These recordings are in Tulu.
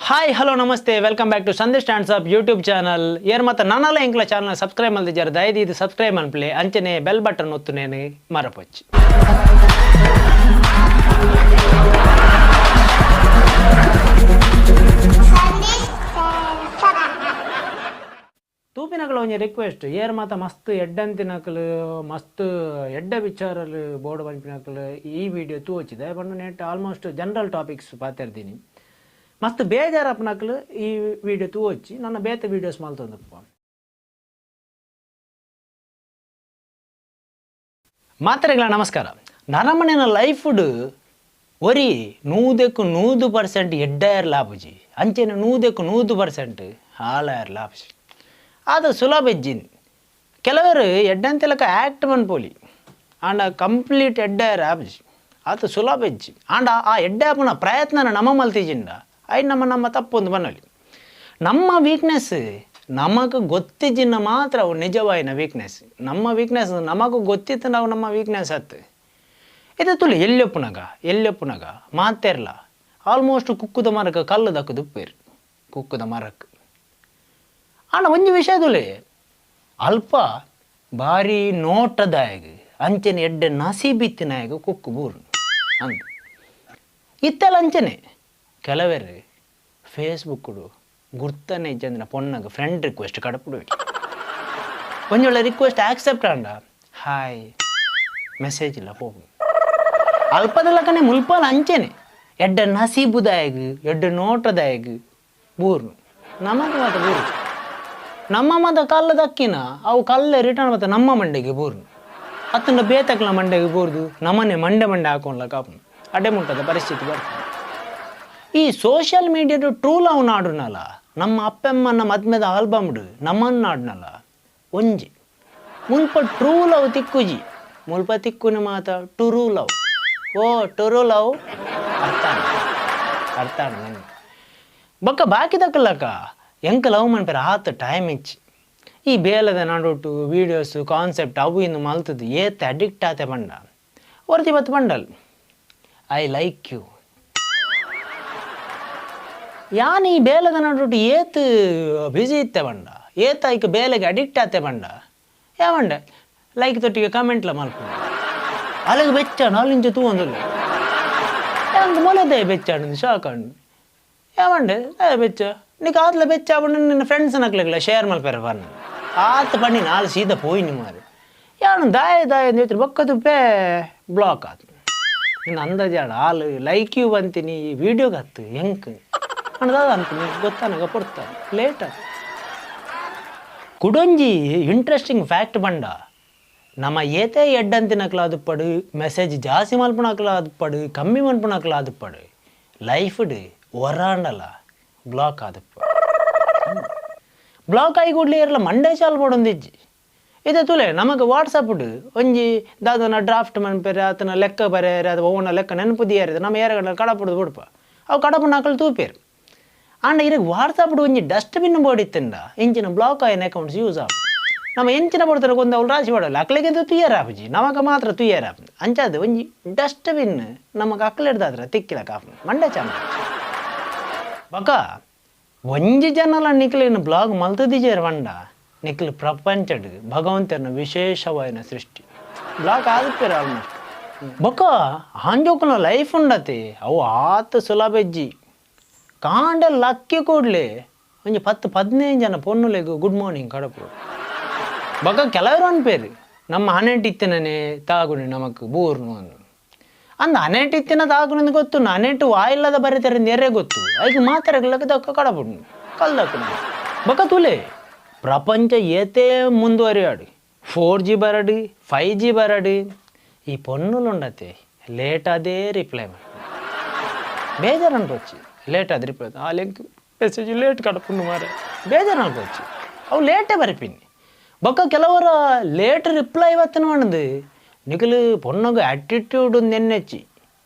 Hi hello namaste, welcome back to Sandesh stands up YouTube channel. ಏರ್ ಮತ್ತು ನಾನಲ್ಲ ಎಂಕ್ಲ ಚಾನಲ್ ಸಬ್ಸ್ಕ್ರೈಬ್ ಮಲ್ದಿದ್ದಾರೆ, ದಯದೀದು ಸಬ್ಸ್ಕ್ರೈಬ್ ಅನ್ಪ್ಲೆ, ಅಂಚನೆ ಬೆಲ್ ಬಟನ್ ಒತ್ತು ನೇನು ಮರಪೊಚ್ಚಿ. ತೂಪಿನಕಲು ಒಂಜಿ ರಿಕ್ವೆಸ್ಟ್, ಏರ್ ಮಾತ ಮಸ್ತ್ ಎಡ್ಡಂತಿನಕಲು ಮಸ್ತ್ ಎಡ್ಡ ವಿಚಾರಲು ಬೋರ್ಡ್ ಪನ್ಪಿನಕಲು ಈ ವಿಡಿಯೋ ತೂವೊಚ್ಚಿದೆ ಪಂಡ net almost general topics ಪಾತೆರ್ದೀನಿ. ಮಸ್ತ್ ಬೇಜಾರಪ್ಪನಕಲು ಈ ವಿಡಿಯೋ ತೂವೊಚ್ಚಿ ನನ್ನ ಬೇತೆ ವಿಡಿಯೋಸ್ ಮಲ್ತೊಂದುಪ್ಪ. ಮಾತ್ರೆಗಳ ನಮಸ್ಕಾರ. ನರಮನೆನ ಲೈಫುಡ್ ಒರಿ 100% ಎಡ್ಡಾಯರ್ ಲಾಭಜಿ, ಅಂಚೆನೆ 100% ಹಾಳಾಯರ್ ಲಾಭಜಿ. ಅದು ಸುಲಭ ಇಜ್ಜಿನ್. ಕೆಲವರು ಎಡ್ಡಂತೆಲಕ ಆ್ಯಕ್ಟ್ ಮನ್ಪೋಲಿ ಆಂಡ ಕಂಪ್ಲೀಟ್ ಎಡ್ಡಾಯರ್ ಆಪುಜಿ, ಅದು ಸುಲಭ ಇಜ್ಜಿ. ಆಂಡ ಆ ಎಡ್ಡೆ ಆಪುನ ಪ್ರಯತ್ನನ ನಮ ಮಲ್ತಿಜಿಂಡ I ನಮ್ಮ ನಮ್ಮ ತಪ್ಪೊಂದು ಬನ್ನಲಿ. ನಮ್ಮ ವೀಕ್ನೆಸ್ ನಮಗೆ ಗೊತ್ತಿಜ್ಜಿನ ಮಾತ್ರ ಅವು ನಿಜವಾಯಿನ ವೀಕ್ನೆಸ್. ನಮ್ಮ ವೀಕ್ನೆಸ್ ನಮಗೂ ಗೊತ್ತಿತ್ತು, ನಾವು ನಮ್ಮ ವೀಕ್ನೆಸ್ ಅತ್ತು ಇದು ತುಳಿ ಎಲ್ಲೊಪ್ಪುನಗ ಎಲ್ಲೊಪ್ಪುನಗ ಮಾತೆರ್ಲ ಆಲ್ಮೋಸ್ಟ್ ಕುಕ್ಕುದ ಮರಕ್ಕೆ ಕಲ್ಲು ದಕ್ಕದು ಉಪ್ಪೇರು ಕುಕ್ಕುದ ಮರಕ್ಕೆ. ಆಂಡ ಒಂಜಿ ವಿಷಯದಲ್ಲಿ ಅಲ್ಪ ಭಾರಿ ನೋಟದಾಯಗ ಅಂಚನೆ ಎಡ್ಡೆ ನಸೀಬಿತ್ತಿನಾಯಗ ಕುಕ್ಕು ಬೂರು ಅಂದ ಇತ್ತೆಲ್ಲ. ಅಂಚನೆ ಕೆಲವರು ಫೇಸ್ಬುಕ್ಕುಡು ಗುರ್ತನೆ ಇಜ್ಜಂದಿನ ಪೊನ್ನಗ ಫ್ರೆಂಡ್ ರಿಕ್ವೆಸ್ಟ್ ಕಡಪುಡು. ಒಂಜಿ ವೇಳೆ ರಿಕ್ವೆಸ್ಟ್ ಆಕ್ಸೆಪ್ಟ್ ಆಂಡ ಹಾಯ್ ಮೆಸೇಜ್ ಇಲ್ಲ ಪೋಪು ಅಲ್ಪದಲಕನೆ ಮುಲ್ಪಾಲ. ಅಂಚೆನೆ ಎಡ್ಡೆ ನಸೀಬುದಾಯಗ ಎಡ್ಡೆ ನೋಟದಾಯಗ ಬೂರ್ನು ನಮಗೆ ಮಾತ ಬೂರು. ನಮ್ಮ ಮದ ಕಲ್ಲು ದಕ್ಕಿನ ಅವು ಕಲ್ಲೇ ರಿಟರ್ನ್ ಮತ್ತೆ ನಮ್ಮ ಮಂಡೆಗೆ ಬೂರ್ನು, ಅತ್ತಂಡ ಬೇತಕ್ಲ ಮಂಡೆಗೆ ಬೂರ್ದು ನಮ್ಮನೆ ಮಂಡೆ ಮಂಡೆ ಹಾಕೊಂಡ್ಲ ಕಾಪುನು ಅಡ್ಡೆ ಮುಟ್ಟದ ಪರಿಸ್ಥಿತಿ ಬರ್ತದೆ. ಈ ಸೋಷಿಯಲ್ ಮೀಡಿಯಾಡು ಟ್ರೂ ಲವ್ ನಾಡುನಲ್ಲ, ನಮ್ಮ ಅಪ್ಪಮ್ಮನ ಮದ್ಮೆದ ಆಲ್ಬಮ್ಡು ನಮ್ಮನ್ನು ನಾಡುನಲ್ಲ ಒಂಜಿ ಮುಲ್ಪ ಟ್ರೂ ಲವ್ ತಿಕ್ಕುಜಿ, ಮುಲ್ಪ ತಿಕ್ಕುನ ಮಾತ ಟುರು ಲವ್. ಓ ಟುರು ಲವ್ ಅರ್ಥ ಅರ್ಥ ನಂಗೆ ಬೊಕ್ಕ ಬಾಕಿ ದಕ್ಕಲಕ್ಕ ಎಂಕ ಲವ್ ಮನ್ಪೆರ ಆತ ಟೈಮ್ ಇಚ್ಚಿ. ಈ ಬೇಲದ ನಡುಟು ವೀಡಿಯೋಸ್ ಕಾನ್ಸೆಪ್ಟ್ ಅವು ಇನ್ನು ಮಲ್ತದ್ದು ಏತ್ ಅಡಿಕ್ಟ್ ಆತೆ ಬಂಡ. ಒರ್ತಿ ಬತ್ತು ಬಂಡಲ್ I like you. ಯಾನ್ ಈ ಬೇಲದ ನಡುಟು ಏತ್ ಬ್ಯುಸಿ ಇತ್ತೆ ಬಂಡ, ಏತ್ ಐಕ್ ಬೇಲೆಗೆ ಅಡಿಕ್ಟ್ ಆತೆ ಬಂಡ. ಯಾವಂಡೆ ಲೈಕ್ ತೊಟ್ಟಿಗೆ ಕಮೆಂಟ್ಲ ಮಲ್ಪು ಅಲ್ಲಿಗೆ ಬೆಚ್ಚಾಣ ಅಲ್ಲಿಂಚ ತೂ ಒಂದಿಲ್ಲ ಎಂಕ್ ಮೊಲೆದೇ ಬೆಚ್ಚಾಣ ಶಾಕಂಡು. ಯಾವಂಡೆ ಏ ಬೆಚ್ಚ ನೀಕು ಆತ್ಲ ಬೆಚ್ಚ ಆಪುಂಡು ನಿನ್ನ ಫ್ರೆಂಡ್ಸ್ ನಕ್ಲೆಗ್ಲ ಶೇರ್ ಮಲ್ಪೆರ ಪರ್ನ ಆತ್ ಪಂಡಿ ನಾಲ್ ಸೀದಾ ಪೋಯಿನಿ ಮಾರೆ. ಯಾನು ದಾಯ ದಾಯ ಅಂದ್ ಬೊಕ್ಕ ತುಪ್ಪೆ ಬ್ಲಾಕ್ ಆತು. ನಿನ್ನ ಅಂದಾಜಾಡ ಆಲ್ ಲೈಕ್ you ಬಂತೀನಿ ಈ ವೀಡಿಯೋಗೆ ಹತ್ತು ಎಂಕ್ ಅಣ್ಣ ಅನ್ತೀನಿ ಗೊತ್ತಾನಾಗ ಪೊಡ್ತಾನೆ ಲೇಟ್ ಆತು. ಕುಡೊಂಜಿ ಇಂಟ್ರೆಸ್ಟಿಂಗ್ ಫ್ಯಾಕ್ಟ್ ಬಂಡ, ನಮ್ಮ ಏತೇ ಎಡ್ಡಂತಿನಕ್ಲ ಆದುಪ್ಪಡು, ಮೆಸೇಜ್ ಜಾಸ್ತಿ ಮಲ್ಪುನಕ್ಲ ಆದುಪ್ಪಡು, ಕಮ್ಮಿ ಮಲ್ಪುನಕ್ಲ ಆದುಪ್ಪಡು, ಲೈಫ್ಡ್ ಒರಾಂಡಲ ಬ್ಲಾಕ್ ಆದಪ್ಪ. ಬ್ಲಾಕ್ ಆಗಿ ಕೂಡಲೇ ಇರಲ್ಲ ಮಂಡೆ ಚಾಲ್ ಬೋಡೊಂದಿಜ್ಜಿ. ಇದೆ ತುಲೆ ನಮಗೆ ವಾಟ್ಸಪ್ಡ್ ಒಂಜಿ ದಾದನ ಡ್ರಾಫ್ಟ್ ಮನ್ಪೆರೆ ಆತನ ಲೆಕ್ಕ ಬರೆಯರೆ ಅದು ಓನ ಲೆಕ್ಕ ನೆನಪು ದಿಯಾರಿದೆ ನಮ್ಮ ಏರಗಡ ಕಡಪುಡು ಬುಡ್ಪ ಅವು ಕಡಪು ನಕಲು ತೂಪೇರು. ಆಂಡ ಇರಗ್ ವಾಟ್ಸಪ್ಡ್ ಒಂಜಿ ಡಸ್ಟ್ಬಿನ್ ಬೋಡಿತ್ತಂಡ ಇಂಚಿನ ಬ್ಲಾಕ್ ಆಯಿನ ಅಕೌಂಟ್ಸ್ ಯೂಸ್ ಆವು. ನಮ್ಮ ಎಂಚಿನ ಬಡ್ತಾರೆ ಕೊಂದು ಅವ್ಳು ರಾಶಿ ಬಡಲ್ಲ ಅಕ್ಲೆಗೆ ತುಯ್ಯರ್ ಆಪುಜಿ, ನಮಗ ಮಾತ್ರ ತುಯ್ಯರ್ ಆಪು. ಅಂಚಾದ ಒಂಜಿ ಡಸ್ಟ್ಬಿನ್ ನಮಗೆ ಅಕ್ಲೆಡ್ದಾದ್ರ ತಿಕ್ಕಿಲ ಕಾಫ್ ಮಂಡೆ ಚಾಮ. ಬಕ ಒಂಜಿ ಜನಲ ನಿಕ್ಲಿನ ಬ್ಲಾಗ್ ಮಲ್ತದಿಜೇರ್ ಬಂಡ ನಿಕ್ಲು ಪ್ರಪಂಚಡ್ ಭಗವಂತನ ವಿಶೇಷವಾಯಿನ ಸೃಷ್ಟಿ ಬ್ಲಾಗ್ ಆದುಪ್ಪೇರು ಆಲ್ಮೋಸ್ಟ್. ಬೊಕ್ಕ ಆಂಜೋಕುನ ಲೈಫ್ ಉಂಡತೆ ಅವು ಆತ ಸುಲಭ ಇಜ್ಜಿ. ಕಾಂಡ ಲಕ್ಕಿ ಕೂಡ್ಲೆ ಒಂಜಿ 10-15 ಜನ ಪೊನ್ನುಲೆಗ್ ಗುಡ್ ಮಾರ್ನಿಂಗ್ ಕಡಪು. ಬೊಕ್ಕ ಕೆಲವರು ಅನ್ಪೇರು ನಮ್ಮ ಹನೆಟ್ ಇತ್ತಿನೇ ತಾಗುಣಿ ನಮಕ್ ಬೂರ್ನು ಅಂದು ಅಂದ. ಹನೆಟ್ ಇತ್ತಿನ ತಾಗುಣಿ ಗೊತ್ತು, ಹನೆಟ್ ವಾಯಿಲ್ಲದ ಬರೀತಾರೆ ಎರೆ ಗೊತ್ತು, ಐಕ್ ಮಾತಾಡಗ್ಲಕ್ಕ ದಕ್ಕ ಕಡಪುಡು ಕಲ್ದಕ್ಕ. ಬೊಕ್ಕ ತುಲೆ ಪ್ರಪಂಚ ಏತೇ ಮುಂದುವರಿಯಾಡು, 4G ಬರಡು 5G ಬರಡು, ಈ ಪೊನ್ನುలుಂಡತೆ ಲೇಟ್ ಅದೇ ರಿಪ್ಲೈ ಮಾಡಿ ಬೇಜಾರು ಅನ್ಪೊಚ್ಚಿ. ಲೇಟ್ ಆದ ರಿಪ್ಲೈ ಆ link message late ಕಡಪುಂಡು ಮಾರೆ ಬೇಜಾರು ಅನ್ಪೊಚ್ಚಿ, ಅವು ಲೇಟೇ ಬರಿಪಿನಿ. ಬೊಕ್ಕ ಕೆಲವರ ಲೇಟ್ ರಿಪ್ಲೈ ಬತ್ತನ ಪಂಡದು ನಿಕಲು ಪೊನ್ನಗ ಆಟಿಟ್ಯೂಡ್ ನೆನ್ನೆಚ್ಚಿ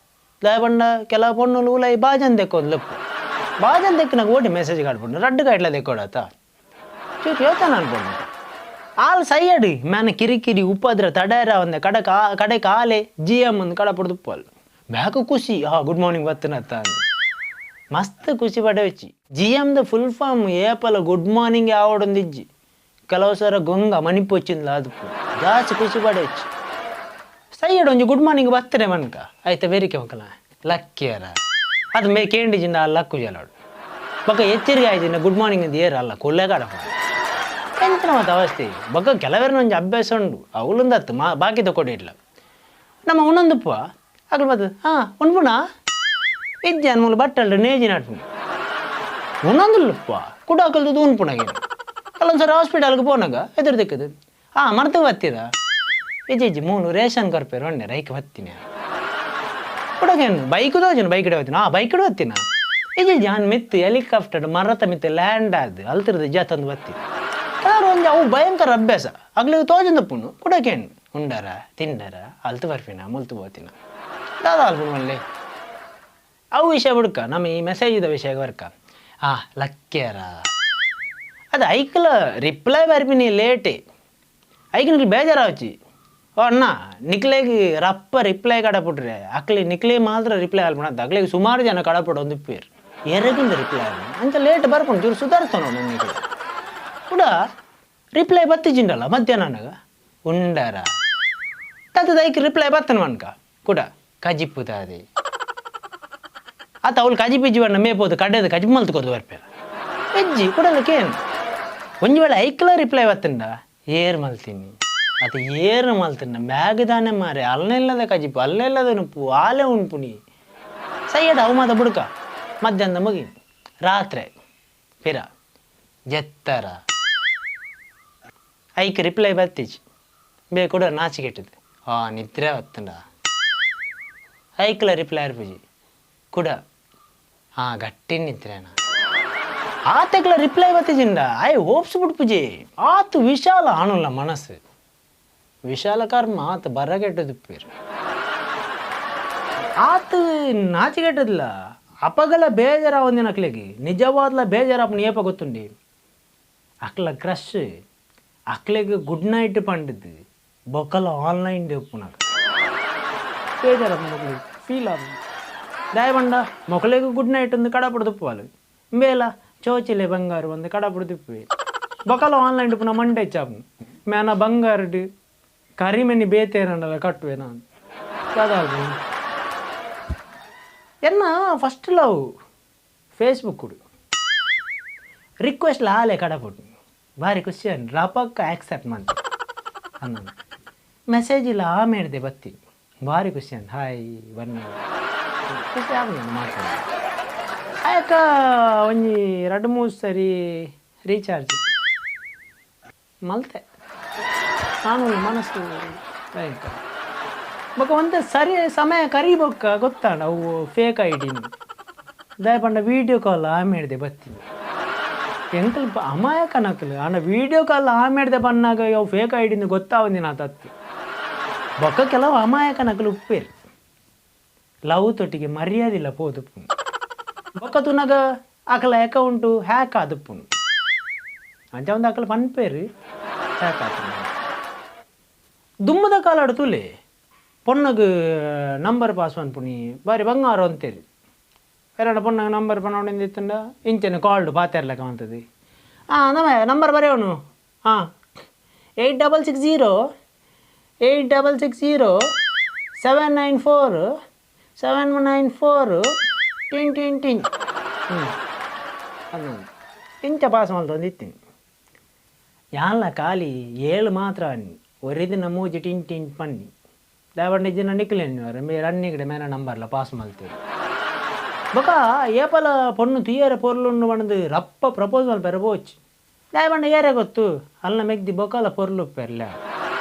ದಾಯ ಪಂಡ. ಕೆಲವು ಪೊನ್ನುಲು ಉಲೈ ಬಾಜನ್ ದೆಕ್ಕೋದು ಲೆಪ್ಪು ಬಾಜನ್ ದೆಕ್ಕಿನಾಗ ಓಡಿ ಮೆಸೇಜ್ ಕಾಡ್ಪುಂಡು ರಡ್ಡು ಕಾಯ್ಟ್ಲ ದೆಕ್ಕೋಡತ್ತ ಚೂರು ಯೋಚನೆ ಅನ್ಪುಂಡು. ಆಲ್ ಸೈಯಡ್ ಮ್ಯಾನ ಕಿರಿಕಿರಿ ಉಪದ್ರ ತಡೇರ ಒಂದೆ ಕಡೆ ಕಡೆ ಕಾಲೆ ಜಿ ಎಮ್ ಒಂದು ಕಡ ಪಡ್ದು ಉಪ್ಪಲ್ ಬ್ಯಾಕು ಖುಷಿ ಹಾ ಗುಡ್ ಮಾರ್ನಿಂಗ್ ಬತ್ತನತ್ತ. ಮಸ್ತ್ ಖುಷಿ ಪಡೆವಚ್ಚಿ G M the full form ಏಪಲ good morning ಆವಡೊಂದಿಜ್ಜಿ ಕೆಲವು ಸರ ಗೊಂಗ ಮಣಿಪೊಚ್ಚಿಂದ್ಲ ಅದು ಜಾಸ್ತಿ ಖುಷಿ ಪಡೆವಚ್ಚಿ ಸೈಯಡ್ ಒಂಜಿ ಗುಡ್ ಮಾರ್ನಿಂಗ್ ಬತ್ತರೆ ಮನ್ಕ ಆಯ್ತಾ ಬೇರಿಕೆ ಮಕ್ಕಳ ಲಕ್ಕಿಯರ ಅದು ಮೇ ಕೇಂಡಿಜಿಂದ ಆ ಲಕ್ಕು ಜಲಾಡು ಬೊಕ್ಕ ಎಚ್ಚರಿಕೆ ಆಯ್ತಿನ ಗುಡ್ ಮಾರ್ನಿಂಗ್ ಅಂತ ಏರ ಅಲ್ಲ ಕೊಲ್ಲೆಗಾಡಪ್ಪ ಎಂತ ಮತ್ತೆ ಅವಸ್ಥೆ ಬೊಕ್ಕ ಕೆಲವರನ್ನ ಒಂಜಿ ಅಭ್ಯಾಸ ಉಂಡು ಅವಳೊಂದತ್ತು ಮಾ ಬಾಕಿ ತಕೊಡಿಡ್ಲ ನಮ್ಮ ಉಣೊಂದುಪ್ಪ ಅಗಲು ಬರ್ತದೆ ಹಾಂ ಉಣ್ಪುಣ ಇಜ್ಜಾನ್ ಮೂಲ ಬಟ್ಟಲ್ಡು ನೇಜಿ ನಾಟ್ಪುಣ ಉಣೊಂದುಲ್ಲಪ್ಪ ಕುಡ ಹಾಕಲ್ದು ಉಣ್ಪುಣಗೆ ಕೆಲವೊಂದು ಸರಿ ಹಾಸ್ಪಿಟಲ್ಗೆ ಪೋನಾಗ ಎದುರು ದಿಕ್ಕದು ಹಾಂ ಮರ್ತು ಬತ್ತಿದ ಇಜ್ಜಿ ಇಜ್ಜಿ ಮೂಲು ರೇಷನ್ ಕೊರ್ಪೇರು ಒಣ್ಣೆ ರೈಕ್ ಬತ್ತೀನಿ ಕುಡಗೇನು ಬೈಕ್ ದೋಜನ ಬೈಕ್ ಬತ್ತೀನಿ ಹಾಂ ಬೈಕ್ ಬತ್ತೀನ ಇಜ್ಜಿ ಜಾನ್ ಮಿತ್ತು ಹೆಲಿಕಾಪ್ಟರ್ ಮರತ ಮಿತ್ತು ಲ್ಯಾಂಡ್ ಆದ್ ಅಲ್ತಿರ್ದು ಜಾ ತಂದು ಬತ್ತೀನಿ ಕೆಲವರು ಒಂಜಿ ಅವು ಭಯಂಕರ ಅಭ್ಯಾಸ ಅಗ್ಲಿಗೆ ತೋಜಂದ ಪುಣ್ಣು ಕುಡಕೇನು ಉಂಡಾರ ತಿಂಡಾರ ಅಲ್ತು ಬರ್ಪಿನ ಮುಲ್ತು ಬೋತಿನ ದಾದ ಅಲ್ಪುಣ ಮಲ್ಲೆ ಅವು ವಿಷಯ ಬುಡ್ಕ ನಮ್ಮ ಈ ಮೆಸೇಜಿದ ವಿಷಯ ಬರ್ಕ ಆ ಲಕ್ಕ್ಯಾರ ಅದು ಐಕಲ ರಿಪ್ಲೈ ಬರ್ಪಿನಿ ಲೇಟೆ ಐಕ್ ಬೇಜಾರಾವಚ್ಚಿ ಓ ಅಣ್ಣ ನಿಕ್ಲೆಗ್ ರಪ್ಪ ರಿಪ್ಲೈ ಕಡಪುಟ್ರೆ ಅಕ್ಲಿ ನಿಕ್ಲೆ ಮಾತ್ರ ರಿಪ್ಲೈ ಅಲ್ಪಣ ಅಕ್ಲಿಗೆ ಸುಮಾರು ಜನ ಕಡಪುಡ ಒಂದು ಪೇರ್ ಎರಗಿಂದ ರಿಪ್ಲೈ ಅಂಚ ಲೇಟ್ ಬರ್ಪುಂಡು ಚೂರು ಸುಧಾರಿಸ್ತಾನ ನಿಕ್ಲೆ ಕೂಡ ರಿಪ್ಲೈ ಬತ್ತಿಜಿಂಡಲ್ಲ ಮಧ್ಯಾಹ್ನ ಉಂಡಾರ ತತ್ತದ ಐಕ್ ರಿಪ್ಲೈ ಬತ್ತನ ಮನ್ಕ ಕೂಡ ಕಜಿಪ್ಪುದಾದೆ ಆತ ಅವಳು ಕಜಿಪಿಜ್ಜಿ ಬಣ್ಣ ಮೇಪೋದು ಕಡೆದು ಕಜಿಪು ಮಲ್ತು ಬರ್ಪೇರ ಎಜ್ಜಿ ಕೊಡಲಕ್ಕೇನು ಒಂಜಿ ವೇಳೆ ಐಕ್ಲ ರಿಪ್ಲೈ ಬತ್ತಂಡ ಏರ್ ಮಲ್ತೀನಿ ಅದು ಏರು ಮಲ್ತಿನ ಬ್ಯಾಗ್ ಮಾರೆ ಅಲ್ಲನೆಲ್ಲದ ಕಜಿಪು ಅಲ್ಲೆಲ್ಲದ ನುಪ್ಪು ಆಲೆ ಉಣ್ಪುನಿ ಸೈಯಡ್ ಅವು ಮಾತ ಬುಡ್ಕ ಮಧ್ಯಾಹ್ನ ಮುಗಿ ರಾತ್ರಿ ಪಿರ ಜೆತ್ತರ ಐಕ್ ರಿಪ್ಲೈ ಬತ್ತಿಜಿ ಬೇ ಕೂಡ ನಾಚಿಕೆಟ್ಟದು ಆ ನಿದ್ರೆ ಬತ್ತಂಡ ಐಕ್ಲ ರಿಪ್ಲೈ ಅರ್ಪುಜಿ ಕೂಡ ಹಾಂ ಗಟ್ಟಿ ನಿದ್ರೆನಾ ಆತೆಕ್ಲ ರಿಪ್ಲೈ ಬತ್ತಿಜಿಂಡ I hopes ಬಿಡ್ಪುಜಿ ಆತು ವಿಶಾಲ ಆಣುಲ್ಲ ಮನಸ್ಸು ವಿಶಾಲ ಕರ್ಮ ಆತ ಬರಗೆಟ್ಟದು ಪೇರು ಆತ ನಾಚಿಗೆಟ್ಟದಿಲ್ಲ ಅಪಗಲ ಬೇಜಾರ ಒಂದಿನ ಅಕ್ಲಿಗೆ ನಿಜವಾದ್ಲ ಬೇಜಾರಪ್ಪನ ಏಪ ಗೊತ್ತುಂಡಿ ಅಕ್ಲ ಕ್ರಶ್ ಅಕ್ಲಿಗೆ ಗುಡ್ ನೈಟ್ ಪಂಡಿದ್ದು ಬೊಕ್ಕಲ ಆನ್ಲೈನ್ ದೇಪುನಾಗ ಬೇಜಾರಪ್ಪ ಮಕ್ಳಿಗೆ ಫೀಲ್ ಆಗ ದಯಬಂಡ ಮೊಕಳಿಗೆ ಗುಡ್ ನೈಟ್ ಒಂದು ಕಡಪುಡು ತುಪ್ಪು ಮೇಲ ಚೋಚಿಲೆ ಬಂಗಾರು ಒಂದು ಕಡಪುಡು ತುಪ್ಪು ಬೊಕ್ಕಲ ಆನ್ಲೈನ್ ಡುಪ್ಪುನ ಮಂಡೆ ಚಾಪು ಮೇನ ಬಂಗಾರು ಕರಿಮೆನಿ ಬೇತೇನಲ್ಲ ಕಟ್ಟುವೆ ನಾನು ಎನ್ನ ಫಸ್ಟ್ ಲವ್ ಫೇಸ್ಬುಕ್ ರಿಕ್ವೆಸ್ಟ್ ಆಲೆ ಕಡಪುಟ್ಟು ಭಾರಿ ಖುಷಿ ರಪಕ್ಕ ಆಕ್ಸೆಪ್ಟ್ ಮಾಡ್ತೆ ಅನ್ನ ಮೆಸೇಜ್ ಇಲ್ಲ ಆ ಮೇಡ್ದೆ ಬತ್ತಿ ಭಾರಿ ಖುಷಿ ಅಂದ ಹಾಯ್ ಬನ್ನ ಖುಷಿ ಆಗ ಮಾತಾಡ ಆಯಕ ಒಂಜಿ ಎರಡು ಮೂರು ಸರಿ ರೀಚಾರ್ಜ್ ಮಲ್ತೆ ನಾನು ಮನಸ್ಸು ಭಯಂಕರ ಬೊಕ್ಕ ಒಂತೆ ಸರಿ ಸಮಯ ಕರಿಬೊಕ್ಕ ಗೊತ್ತಾಂಡ ಅವು ಫೇಕ್ I D ದಯಪಂಡ ವೀಡಿಯೋ ಕಾಲ್ ಆ ಮೇಡ್ದೆ ಬತ್ತೀನಿ ಎಂಕಲ್ ಅಮಾಯಕ ನಕಲು ಆಂಡ ವೀಡಿಯೋ ಕಾಲ್ ಆ ಮೇಡ್ದೆ ಬನ್ನಾಗ ಅವು ಫೇಕ್ I ಡಿನ ಗೊತ್ತಾವಂದಿನ ತತ್ತು ಬೊಕ್ಕ ಕೆಲವು ಅಮಾಯಕ ನಕಲು ಉಪ್ಪೇರು ಲವ್ ತೊಟ್ಟಿಗೆ ಮರ್ಯಾದಿಲ್ಲ ಪೋದುಪ್ಪು ಬೊಕ್ಕ ತುನಗ ಅಕಲ ಅಕೌಂಟು ಹ್ಯಾಕ್ ಆದುಪ್ಪುನು ಅಂಚ ಒಂದು ಅಕಲ ಪನ್ಪೇರು ಹ್ಯಾಕ್ ಆತು ದುಮ್ಮದ ಕಾಲಾಡು ತುಲೆ ಪೊಣ್ಣಗ್ ನಂಬರ್ ಪಾಸ್ ಪನ್ಪುನಿ ಬಾರಿ ಬಂಗಾರ ಅಂತೇರಿ ಎರಡು ಪೊಣ್ಣಗೆ ನಂಬರ್ ಪನ್ನೊಂದಿತ್ತಂಡ ಇಂಚನೆ ಕಾಲ್ಡು ಪಾತೆರ್ಲೆಕ್ಕ ಅಂತది ಹಾಂ ನಮ್ಮ ನಂಬರ್ ಬರೆಯೋನು ಹಾಂ 8660 8660 794 794 ಟಿನ್ ಟಿನ್ ಟಿನ್ ಹ್ಞೂ ಅದು ಇಂಚ ಪಾಸ್ ಮಲ್ತೊಂದು ಇತ್ತೀನಿ ಯಾನ್ಲ ಖಾಲಿ ಏಳು ಮಾತ್ರ ಅನ್ನಿ ಒರಿದಿನ ಮೂಜಿ ಟಿನ್ ಟಿನ್ ಪನ್ನಿ ದಾವಣ್ಣ ಇಜ್ಜಿನ ನಿಕ್ಲೇನು ಮೇರೆ ಅನ್ನಿಗಡೆ ಮೇನ ನಂಬರ್ಲ ಪಾಸ್ ಮಲ್ತೀರಿ ಬೊಕ ಏಪಲ ಪೊಣ್ಣು ತುಯ್ಯರ ಪೊರ್ಲುಂಡು ಬಣ್ಣದು ರಪ್ಪ ಪ್ರಪೋಸ್ ಮಲ್ಪೆರ ಪೋಚ್ ದಾಯಬಂಡ ಏರೆ ಗೊತ್ತು ಅಲ್ಲ ಮೆಗ್ದಿ ಬೊಕಲ ಪೊರ್ಲು ಪೆರ್ಲ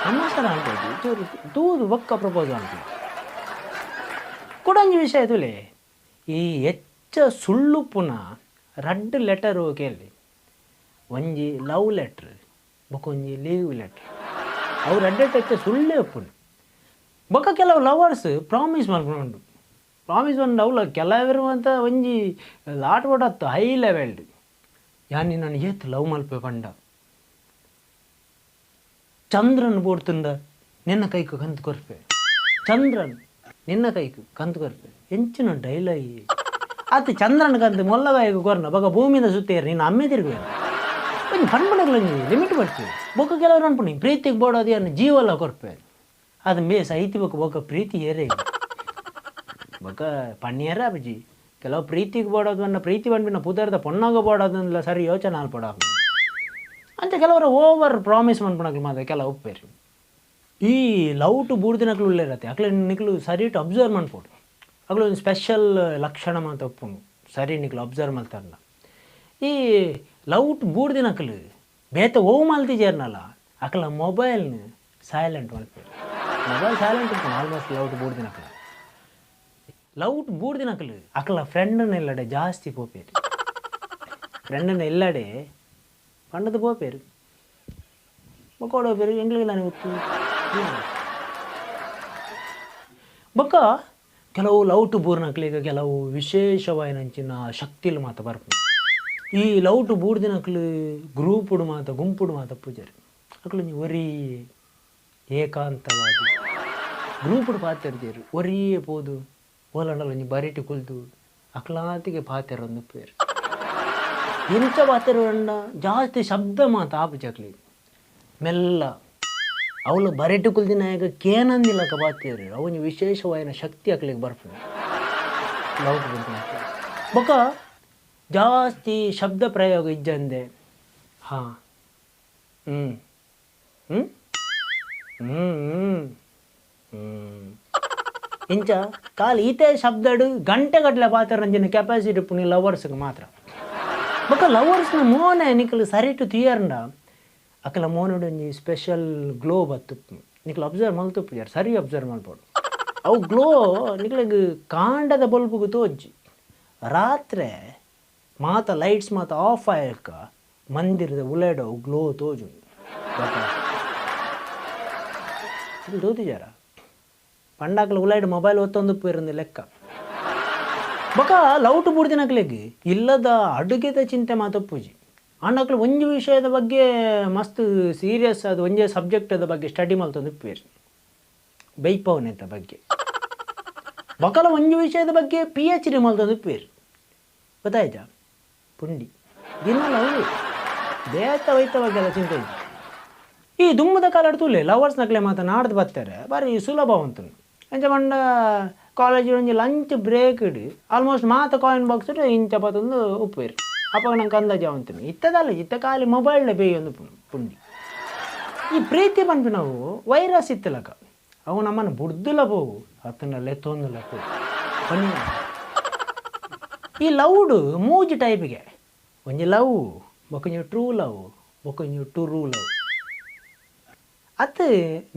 ಅಮ್ಮಸರ ಅನ್ಬೋದು ಚೂರು ತೂದು ಬೊಕ್ಕ ಪ್ರಪೋಸ್ ಅನ್ಬೋದು ಕುಡಂಜಿ ವಿಷಯ ತುಲೆ ಈ ಹೆಚ್ಚ ಸುಳ್ಳು ಪುನಃ ರಡ್ಡು ಲೆಟರು ಕೇಳಿ ಒಂಜಿ ಲವ್ ಲೆಟ್ರ್ ಬೊಕ ಒಂಜಿ ಲೀವ್ ಲೆಟ್ರ್ ಅವು ರಡ್ಡೆಟ್ ಹೆಚ್ಚ ಸುಳ್ಳೇ ಉಪ್ಪುನು ಬೊಕ ಕೆಲವು ಲವರ್ಸ್ ಪ್ರಾಮಿಸ್ ಮಲ್ಪುಂಡು ಪ್ರಾಮಿಸ್ ಒಂದು ಅವಲ ಕೆಲವರು ಅಂತ ಒಂಜಿ ಲಾಟ್ ಬಡತ್ತು ಹೈ ಲೆವೆಲ್ಡ್ ಯಾನಿ ನಾನು ಏತ್ ಲವ್ ಮಲ್ಪೆ ಪಂಡ ಚಂದ್ರನ್ ಬೋಡ್ತುಂದ ನಿನ್ನ ಕೈಕು ಕಂತು ಕೊರ್ಪೆ ಚಂದ್ರನ್ ನಿನ್ನ ಕೈಕು ಕಂತು ಕೊರ್ಪೆ ಎಂಚಿನ ಡೈಲಾಗಿ ಅತ್ ಚಂದ್ರನ ಕಂತು ಮೊಲ್ಲಗಾಯಿಗೆ ಕೊರ್ನ ಬೊಕ ಭೂಮಿದ ಸುತ್ತೇರು ನೀನು ಅಮ್ಮೆ ತಿರುಗುವೆ. ಒಂಜಿ ಪನ್ಪುನಕ್ಲು ಲಿಮಿಟ್ ಬರ್ತೀವಿ. ಬೊಕ್ಕ ಕೆಲವರು ಅನ್ಪುನಿ ಪ್ರೀತಿಗೆ ಬೋಡೋದು ಏನು ಜೀವಲ್ಲ ಕೊರ್ಪೆ ಅದು ಮೇ ಸೈತಿ ಬೊಕ್ಕ ಬೊಕ್ಕ ಪ್ರೀತಿ ಏರೇ ಬೊಕ್ಕ ಪಣ್ಣಿಯರ ಅಬ್ಜಿ. ಕೆಲವು ಪ್ರೀತಿಗೆ ಬೋಡೋದು ಅನ್ನ ಪ್ರೀತಿ ಪನ್ಪಿನ ಪುದರ್ದ ಪೊಣ್ಣಗ ಬೋಡೋದನ್ಲ ಸರಿ ಯೋಚನೆ ಆಲ್ಪಡ ಅಂತ ಕೆಲವರು ಓವರ್ ಪ್ರಾಮಿಸ್ ಮನ್ಪುನಕ್ಲು ಮಾತ್ರ ಕೆಲವು ಉಪ್ಪೇರಿ. ಈ ಲವ್ ಟು ಬೂಡ್ದಿನಕ್ಲು ಉಳ್ಳೇರತ್ತೆ ಅಕ್ಲೆ ನಿಕ್ಲು ಸರಿ ಟು ಅಬ್ಸರ್ವ್ ಮನ್ಪೋಡು. ಅಕ್ಲು ಒಂದು ಸ್ಪೆಷಲ್ ಲಕ್ಷಣ ಮಾತ ಉಪ್ಪುಂಡು ಸರಿ ನಿಕ್ಲು ಅಬ್ಸರ್ವ್ ಮಲ್ತಾರಲ್ಲ. ಈ ಲವ್ ಟು ಬೂಡ್ದಿನಕ್ಲು ಬೇತೆ ಓವು ಮಲ್ತಿಜೇರ್ನಲ್ಲ ಅಕ್ಲ ಮೊಬೈಲ್ನ ಸೈಲೆಂಟ್ ಮಲ್ಪೇರು. ಮೊಬೈಲ್ ಸೈಲೆಂಟ್ ಉಪ್ಪುಂಡು almost love to ಬೂಡ್ದಿನಕ್ಲು. Love to ಬೂಡ್ದಿನಕ್ಲು ಅಕ್ಲ ಫ್ರೆಂಡನ್ನ ಇಲ್ಲಡೆ ಜಾಸ್ತಿ ಪೋಪೇರು. ಫ್ರೆಂಡನ್ನ ಇಲ್ಲಡೆ ಪಂಡದ ಪೋಪೇರು ಬೊಕ್ಕೋಡ ಹೋಪೇರು ಎಂಗ್ಳಿಗೆ ನಾನು ಗೊತ್ತು. ಬೊಕ್ಕ ಕೆಲವು ಲವ್ ಟು ಬೂರ್ನಕ್ಲಿಗ ಕೆಲವು ವಿಶೇಷವಾಯಿನಂಚಿನ ಶಕ್ತಿಲು ಮಾತ ಬರ್ಪುಂಡು. ಈ ಲವ್ ಟು ಬೂಡ್ದಿನಕ್ಲು ಗ್ರೂಪುಡು ಮಾತ ಗುಂಪುಡು ಮಾತ ಪೂಜಾರಿ ಅಕ್ಲು ಒಂಜಿ ಒರಿ ಏಕಾಂತವಾದಿ ಗ್ರೂಪುಡು ಪಾತೆರ್ದೇರು ಒರಿಯೇ ಪೋದು ಓಲಂಡಲ ಒಂಜಿ ಬರಿಟಿ ಕುಲ್ದು ಅಕ್ಲಾತಿಗೆ ಪಾತೆರೊಂದು ಉಪ್ಪೇರು. ಎಂಚ ಪಾತೆರ ಜಾಸ್ತಿ ಶಬ್ದ ಮಾತ ಆಪುಜಿ ಅಕ್ಲಿಗ್. ಮೆಲ್ಲ ಅವಳು ಬರೆಟು ಕುಲ್ದಿನಾಯಕ ಕೇನಂದಿಲ್ಲಕ ಪಾತೆರು ಅವನ ವಿಶೇಷವಾಯಿನ ಶಕ್ತಿ ಅಕ್ಲಿಗೆ ಬರ್ಪುಂಡು ಲವ್ ಟು ಬೂಡ್ದಿನಕ್ಲು. ಬೊಕ್ಕ ಜಾಸ್ತಿ ಶಬ್ದ ಪ್ರಯೋಗ ಇಜ್ಜಂದೆ ಹಾಂ ಹ್ಞೂ ಹ್ಞೂ ಹ್ಞೂ ಹ್ಞೂ ಇಂಚ ಕಾಲು ಈತೆ ಶಬ್ದಡು ಗಂಟೆ ಗಟ್ಟಲೆ ಪಾತೆರಂಜಿನ ಕೆಪಾಸಿಟಿ ಉಪ್ಪುನಿ ಲವರ್ಸ್ಗೆ ಮಾತ್ರ. ಬೊಕ್ಕ ಲವರ್ಸ್ನ ಮೋನೆ ನಿಕ್ಲು ಸರಿಟು తీಯರ್ಂಡ ಅಕಲ ಮೋನುಡು ಒಂಜಿ ಸ್ಪೆಷಲ್ ಗ್ಲೋ ಬತ್ತುಪ್ಪು. ನಿಕ್ಲು ಅಬ್ಸರ್ವ್ ಮಲ್ತುಪ್ಪು ಸರಿ ಅಬ್ಸರ್ವ್ ಮಲ್ಪೊಡು. ಅವು ಗ್ಲೋ ನಿಕ್ಲೆಗ್ ಕಾಂಡದ ಬೊಲ್ಪುಗು ತೋಜ್ಜಿ. ರಾತ್ರೆ ಮಾತ ಲೈಟ್ಸ್ ಮಾತ ಆಫ್ ಆಯಕ ಮಂದಿರದ ಉಲೇಡು ಅವು ಗ್ಲೋ ತೋಜುಂಡು. ತೋತಿಜಾರ ಪಂಡಾಕ್ಲ ಉಲೈಡ್ ಮೊಬೈಲ್ ಒತ್ತೊಂದು ಇರಂದು ಲೆಕ್ಕ. ಬೊಕ್ಕ ಲವ್ ಟು ಬೂಡ್ದಿನಕ್ಲೆಗ್ ಇಲ್ಲದ ಅಡುಗೆದ ಚಿಂತೆ ಮಾತಪ್ಪುಜಿ. ಆಂಡಕ್ಲು ಒಂಜಿ ವಿಷಯದ ಬಗ್ಗೆ ಮಸ್ತ್ ಸೀರಿಯಸ್ ಅದು ಒಂಜೇ ಸಬ್ಜೆಕ್ಟದ ಬಗ್ಗೆ ಸ್ಟಡಿ ಮಲ್ತೊಂದು ಉಪ್ಪೇರು ಬೈಪವನೆತ ಬಗ್ಗೆ. ಬೊಕಲ ಒಂಜಿ ವಿಷಯದ ಬಗ್ಗೆ PhD ಮಲ್ತೊಂದು ಉಪ್ಪೇರು. ಗೊತ್ತಾಯ್ತಾ ಪುಂಡಿ ದಿನಲ ಅವೇ ಬೇತ ವೈತ ಬಗ್ಗೆ ಎಲ್ಲ ಚಿಂತೆ ಇಜ್ಜಿ. ಈ ದುಮ್ಮದ ಕಾಲಡ್ ತೂಲೆ ಲವರ್ಸ್ ನಕ್ಲೆ ಮಾತ ನಾಡ್ದು ಬರ್ತಾರೆ ಬಾರಿ ಸುಲಭ ಉಂಟು. ಅಂಚ ಪಂಡ ಕಾಲೇಜ್ ಒಂಜಿ ಲಂಚ್ ಬ್ರೇಕ್ ಇಡು ಆಲ್ಮೋಸ್ಟ್ ಮಾತ ಕಾಯಿನ್ ಬಾಕ್ಸ್ ಇಂಚ ಪತ್ತೊಂದು ಉಪ್ಪೇರು. ಅಪ್ಪ ನಂಗೆ ಅಂದಾಜು ಅಂತೀನಿ ಇತ್ತದಲ್ಲ ಇತ್ತ ಖಾಲಿ ಮೊಬೈಲ್ನ ಬೇಯೊಂದು ಪುಂಡಿ. ಈ ಪ್ರೀತಿ ಪನ್ಪಿನವು ವೈರಸ್ ಇತ್ತಲಕ ಅವು ನಮ್ಮನ್ನು ಬುಡ್ದುಲ ಪೋವು ಅತ್ತನ ಲೆತ್ತೊಂದುಲ ಪೋವು ಪನ್ನಿ. ಈ ಲವ್ಡು ಮೂಜಿ ಟೈಪಿಗೆ ಒಂಜಿ ಲವ್ ಬೊಕೊಂಜಿ ಟ್ರೂ ಲವ್ ಬೊಕೊಂಜಿ ಟುರು ಲವ್. ಅತ್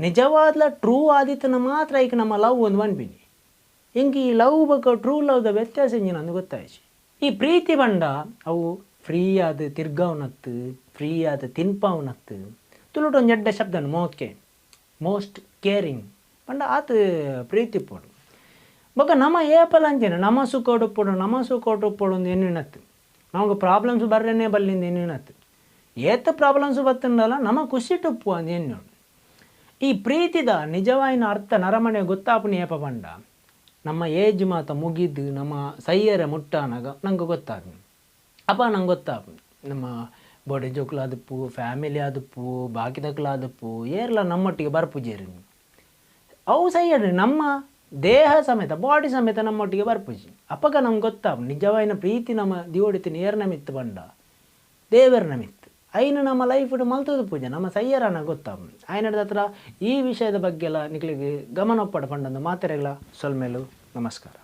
ನಿಜವಾದ್ಲ ಟ್ರೂ ಆದಿತ್ತನ ಮಾತ್ರ ಈಗ ನಮ್ಮ ಲವ್ ಒಂದು ಪನ್ಪಿನಿ. ಇಂಕ್ ಈ ಲವ್ ಬೊಕ ಟ್ರೂ ಲವ್ದ ವ್ಯತ್ಯಾಸ ಇಂಜಿನ ಅಂದ್ ಗೊತ್ತಾಯ್ತು. ಈ ಪ್ರೀತಿ ಬಂಡ ಅವು ಫ್ರೀ ಆದ ತಿರ್ಗಾವನತ್ತು ಫ್ರೀ ಆದ ತಿನ್ಪಾವನತ್ತು ತುಳುಟು ಒಂಜಿ ಎಡ್ಡೆ ಶಬ್ದನು ಮೋಕೆ ಮೋಸ್ಟ್ ಕೇರಿಂಗ್ ಪಂಡ ಆತ ಪ್ರೀತಿ ಪೋಡು. ಬೊಕ ನಮ ಏಪಲ ಅಂಚೆನೆ ನಮ ಸುಖೋಡುಪ್ಪೊಡು ನಮ ಸುಖೋಡುಪ್ಪೊಡು ಅಂದ್ ಎನ್ನಿನತ್ತು. ನಮಗೆ ಪ್ರಾಬ್ಲಮ್ಸ್ ಬರ್ರೆನೇ ಬಲ್ಲಿಂದ ಎನ್ನಿನತ್ತು. ಏತ ಪ್ರಾಬ್ಲಮ್ಸ್ ಬತ್ತಂಡಲ ನಮ ಖುಷಿಟುಪ್ಪು ಅಂದ್ ಎನ್ನೋಡು. ಈ ಪ್ರೀತಿದ ನಿಜವಾಯಿನ ಅರ್ಥ ನರಮನೆ ಗೊತ್ತಾಪುನಿ ಏಪ ಪಂಡ ನಮ್ಮ ಏಜ್ ಮಾತ ಮುಗಿದು ನಮ್ಮ ಸೈಯರ ಮುಟ್ಟಾನಾಗ ನಂಗೆ ಗೊತ್ತಾಗ್ತದೆ. ಅಪ್ಪ ನಂಗೆ ಗೊತ್ತಾಗ್ತದೆ ನಮ್ಮ ಬೋಡೆ ಜೋಕುಲಾದಪ್ಪು ಫ್ಯಾಮಿಲಿ ಆದಪ್ಪು ಬಾಕಿದಕ್ಲಾದಪ್ಪು ಏರ್ಲ ನಮ್ಮೊಟ್ಟಿಗೆ ಬರ್ಪುಜೇರು ಅವು ಸೈಯಡ್ರಿ ನಮ್ಮ ದೇಹ ಸಮೇತ ಬಾಡಿ ಸಮೇತ ನಮ್ಮೊಟ್ಟಿಗೆ ಬರ್ಪುಜಿ. ಅಪ್ಪಗ ನಮ್ಗೆ ಗೊತ್ತಾಗ ನಿಜವಾಯಿನ ಪ್ರೀತಿ ನಮ್ಮ ದಿವಡಿತಿನ ಏರ್ ನಮಿತ್ತು ಬಂಡ ದೇವರ ನಮಿತ್ತು ಐನು ನಮ್ಮ ಲೈಫ್ ಮಲ್ತದ ಪೂಜೆ ನಮ್ಮ ಸೈಯರನ ಗೊತ್ತಾಗ ಆಯ್ನದ ಹತ್ರ ಈ ವಿಷಯದ ಬಗ್ಗೆ ಎಲ್ಲ ನಿಕ್ಲಿಗೆ ಗಮನ ಒಪ್ಪಡ ಪಂಡಂದು ಮಾತೆರೆಗಳ ಸೊಲ್ಮೇಲು ನಮಸ್ಕಾರ.